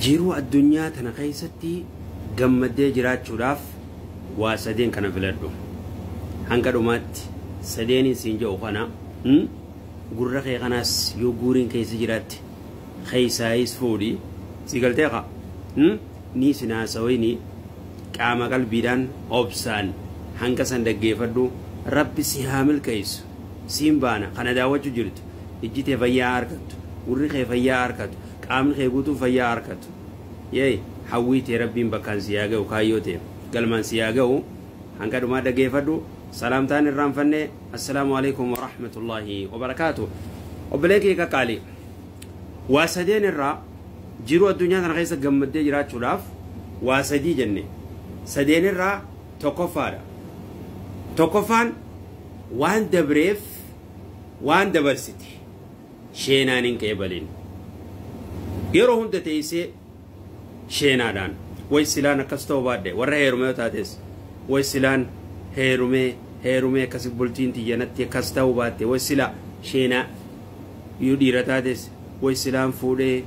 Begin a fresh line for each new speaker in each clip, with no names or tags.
Jiruu addunyaa tana keessatti gammaddee jiraachuudhaaf waa sadeen kana filadhu. Hanga dhumaatti sadeeniin siin jedhu kana gurra kee kanaas yoo guuriin keessa jiraatte keessaayis fuudhi si galtee kaa ni sin haasawini qaama qalbiidhaan obsaan hanga san dhaggeeffadhu. Rabbi si haa milkeessu. Siin baana kana daawwachuu jirtu ijji tee fayyaa harkattu, gurri kee fayyaa harkatu, qaamni kee guutuun fayyaa harkatu. Yee hawwii tee Rabbiin bakkaan si haa ga'u, kaayyoo tee galmaan si haa ga'u. Hanga dhumaa dhaggeeffadhu. Salaamtaan irraanfannee assalaamu alaikum warahmatullaahi wabarakaatu. Obbolee kee qaqqaalii, waa sadeen irraa jiruu addunyaa kana keessa gammaddee jiraachuudhaaf waa sadii jenne. Sadeen irraa tokkoffaadha. Tokkoffaan waan dabreef waan dabarsite sheenaan hin qeebalin. Yeroo hunda teessee sheenaadhaan way silaan akkas ta'uu baadhe, warra heerume yoo taates way silaan heerumee akkasi bultiin tiyyanatti akkas ta'uu baatte, way sila sheenaa. Yoo dhiira taates way silaan fuudhee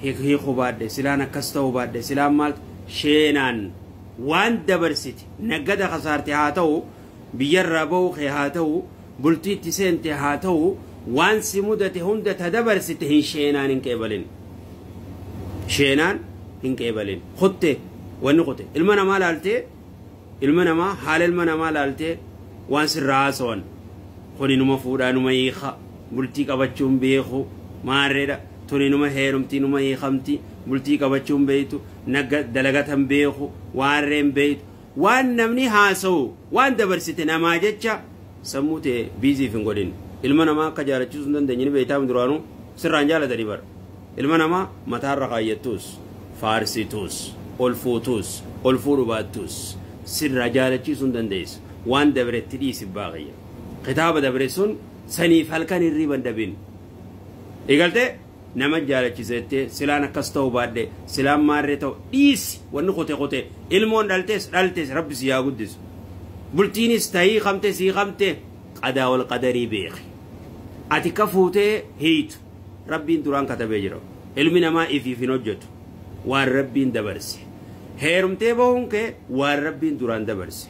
hiikuu baadhe, silaan akkas ta'uu baadhe, silaan maal sheenaan waan dabarsite naggada kasaarte haa ta'u, biyyarraa ba'uu kee haa ta'u, bultii itti seente haa ta'u, waan si mudate hunda ta dabarsite hin sheenaan hin qeebalin. Sheenaan hin qeebalin. Kutte wanni kute ilma namaa laaltee, ilma namaa haala ilma namaa laaltee waan sirraa haasawan kuni numa fuudhaa numa hiika, bultii qabachuun beeku maarreedha, tuni numa heerumti numa hiikamti, bultii qabachuun beeytu, nagga dalagatan beeku, waarreen beeytu, waan namni haasa'u waan dabarsite namaa jecha sammuu ta'e biiziif hin godhin. Ilma namaa akka jaalachiisuu hin dandeenye ni beektaa, duraanuu sirraan jaalatanii bara. Ilma namaa mataarra kaayyattuus, faarsituus, ol fuutuus, ol fuudhu baattuus sirraa jaalachiisuu hin dandeessu. Waan dabretti dhiisi baaqiyya. Kitaaba dabre sun saniif halkan hirriiban dabin. Eegaltee nama jaalachiisettee silaan akkas ta'uu baadhe, silaan maarree ta'u dhiisi. Wanni qote qote ilmoon dhaltees dhaltees Rabbi si haa guddisu. Bultiinis ta'ii qabte sii qabte qadaa wal qadarii beeki. Ati ka fuutee hiitu Rabbiin duraan katabee jira. Ilmi namaa ifiif hin hojjetu, waan Rabbiin dabarse. Heerumtee bahuun kee waan Rabbiin duraan dabarse.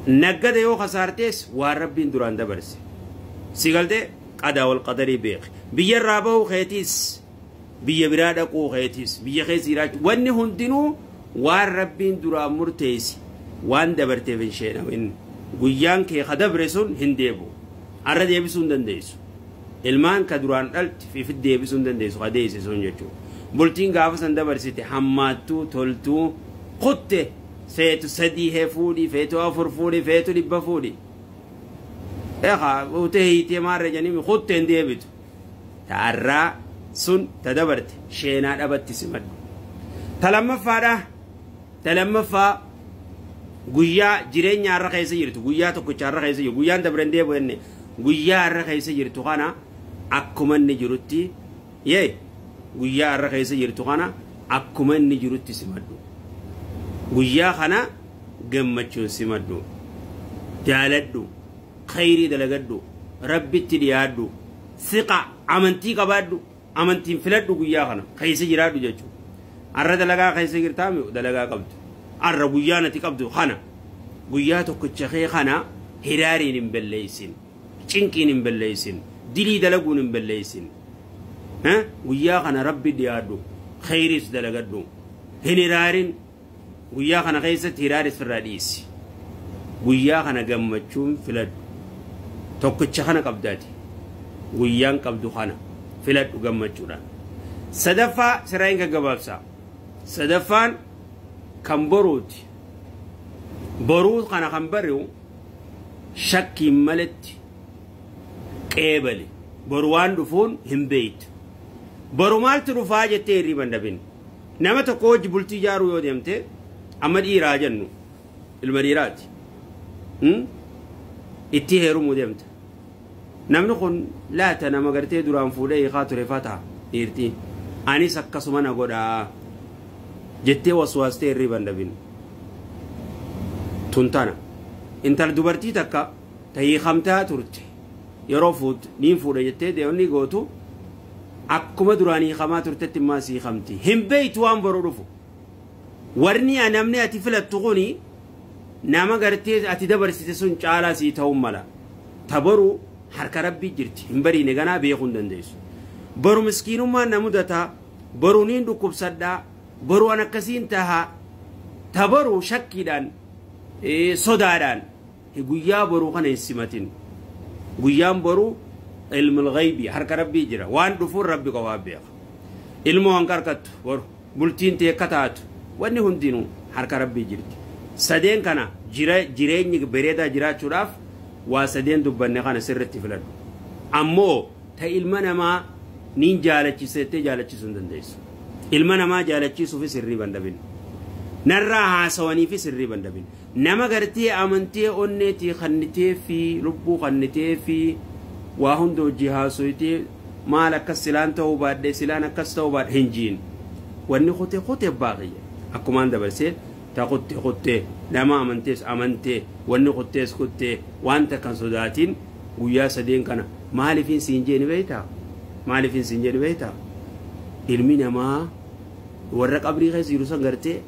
Naggada yoo kasaartees waan Rabbiin duraan dabarse. Si galtee qadaa wal qadarii beeki. Biyyarraa bahuu keetiis, biyya biraa dhaquu keetiis, biyya keessa jiraachuu, wanni hundinuu waan Rabbiin duraan murteessi. Waan dabarteef hin sheenawin. Guyyaan kee ka dabre sun hin deebi'u. Arra deebisuu hin dandeessu. Ilmaan ka duraan dhalti fiifit deebisuu hin dandeessu ka deesse sun jechuudha. Bultiin gaafa san dabarsite hammaattuu toltuu kutte feetu sadii hee fuudhi, feetu afur fuudhi, feetu 100 fuudhi. Eegaa fuutee hiitee maarree jedhanii kutte hin deebitu. Taarraa sun ta dabarte sheenaa dhabatti simadhu. Ta lammaffaadha. Ta lammaffaa guyyaa jireenya har'a keessa jirtu, guyyaa tokkicha har'a keessa jirtu, guyyaan dabre hin deebi'u jenne, guyyaa har'a keessa jirtu kana akkuma inni jirutti yee guyyaa har'a keessa jirtu kana akkuma inni jirutti simadhu. Guyyaa kana gammachuun simadhu. Jaaladhu. Khayrii dalagadhu. Rabbitti dhiyaadhu. Siqa amantii qabaadhu. Amantiin filadhu guyyaa kana keessa jiraadhu jechuudha. Har'a dalagaa keessa jirtaa dalagaa qabdu. Har'a guyyaa nati qabdu kana guyyaa tokkicha kee kana hiraariin hin balleessin, cinqiin hin balleessin, dilii dalaguun hin balleessin. Guyyaa kana Rabbi dhiyaadhu, khayriis dalagadhu, hin hiraarin. Guyyaa kana keessatti hiraaris firraa dhiisi. Guyyaa kana gammachuun filadhu. Tokkicha kana qabdaati. Guyyaan qabdu kana filadhu gammachuudhaan. Sadaffaa sirraa hin gaggabaabsaa. Sadaffaan kan boruuti. Boruu kana kan bari'u shakkiin maletti qeebali. Boru waan dhufuun hin beektu. Boru maaltu dhufaa jettee hirriiba hin dhabin. Nama tokko wajji bultii ijaaruu yoo deemte, amma dhiiraa jennu ilma dhiiraati. Itti heerumuu deemte. Namni kun laata nama gartee duraan fuudhee hiikaa ture fata dhiirti. Anis akkasuma na godhaa jettee waswaastee hirriiba hin dhabin. Tun tana. Intala dubartii takka ta hiikamtaa turte yeroo fuut niin fuudha jettee deemni gootu Akkuma duraanii hiikamaa turtetti immaa si hiikamti. Hin beeytu waan boru dhufu. Warni namni ati filattu kuni nama gartee ati dabarsite sun caalaa sii ta'uu mala. Taboru harka rabbii jirti. Hin bariine ganaa beekuu hin dandeessu. Boru miskiinummaan na mudataa. Boru niin dhukkubsadhaa. Boru an akkasiin tahaa. Taboru shakkiidhaan sodaadhaan guyyaa boruu kana hin simatin. Guyyaan boruu ilmul ghaybii harka rabbii jira. Waan dhufuun rabbi qofaa beeka. Ilmoo hanqa harkattu boru bultiin tee akka taatu wanni hundinuu harka rabbii jirti. Sadeen kana jireenyi bareedaa jiraachuudhaaf waa sadeen dubbanne kana sirriitti filadhu. Ammoo ta ilma namaa niin jaalachiisettee jaalachiisuu hin dandeessu. Ilma namaa jaalachiisuufis hirriiba hin dhabin. Narraa haasawaniifis hirriiba hin dhabin. Nama gartee amantee onneetii kannitee fi lubbuu kannitee fi waa hunda hojii haasoyitee maal akkas silaan ta'uu baadhee silaan akkas ta'uu baadhee hin jiin. Wanni kutee kutee baaqiyya. Akkumaan dabarsee ta kuttee kuttee nama amantees amantee wanni kuttees kuttee wanta kan sodaatiin guyyaa sadeen kana maaliifin siin jeeni beektaa? Maaliifin siin jeeni beektaa? Ilmi namaa warra qabrii keessa jiru san gartee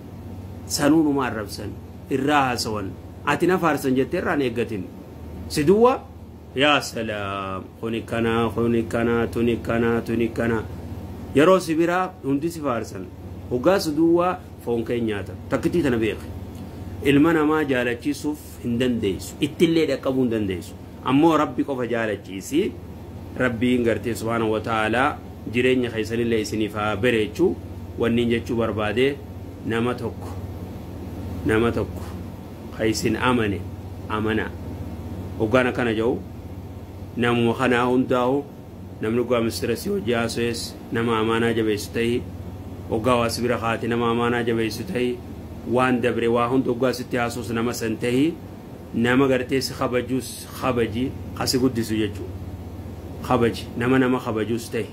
sanuunuma arrabsan irraa haasawan ati na faarsan jettee irraan eeggatin. Si duwwa yaa salaam kuni kana kuni kana tuni kana tuni kana yeroo si biraa hundi si faarsan hoggaa si duwwaa foon kee nyaata takkitii tana beeki. Ilma namaa jaalachiisuuf hin dandeessu ittillee dhaqqabuu hin dandeessu. Ammoo rabbi qofa jaalachiisi. Rabbiin gartee subhaanahu wa ta'aalaa jireenya keessanillee isiniif haa bareechu. Wanniin jechuu barbaade nama tokko ka isin amane amana. Hoggaan akkana jedhu namuma kanaa hundaa'u namni hoggaa mistirasii hojii haaso'es nama amaanaa jabeessu ta'ii hoggaa waa si bira kaate nama amaanaa jabeessu ta'ii waan dabre waa hunda hoggaa sitti haasuus nama san ta'ii nama gartee si kabajuus kabaji kasi guddisu jechuudha. Kabaji nama nama kabajuus ta'e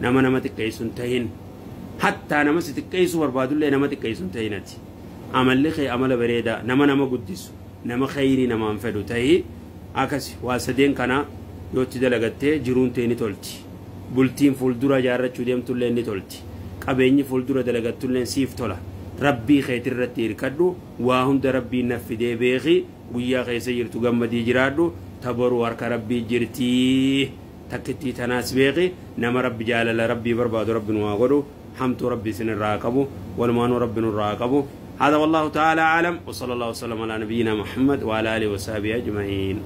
nama nama xiqqeessu hin ta'in hattaa nama si xiqqeessuu barbaadullee nama xiqqeessu hin ta'in ati. Amalli kee amala bareedaa nama nama guddisu nama khayrii namaan fedhu ta'ii akkasi waa sadeen kana yootti dalagattee jiruun tee ni tolti. Bultiin fuuldura ijaarrachuu deemtullee ni tolti. Qabeenyi fuuldura dalagattullee siif tola. Rabbii keetirratti hirkadhu waa hunda rabbiin na fidee beeki guyyaa keessa jirtu gammadii jiraadhu taboruu harka rabbii jirtii takkittii tanaas beeki nama rabbi jaalala rabbii barbaadu rabbi nu haa godhu hamtuu rabbi isinirraa qabu walumaanuu rabbi nurraa qabu. هذا والله تعالى أعلم وصلى الله وسلم على نبينا محمد وعلى آله وصحبه أجمعين.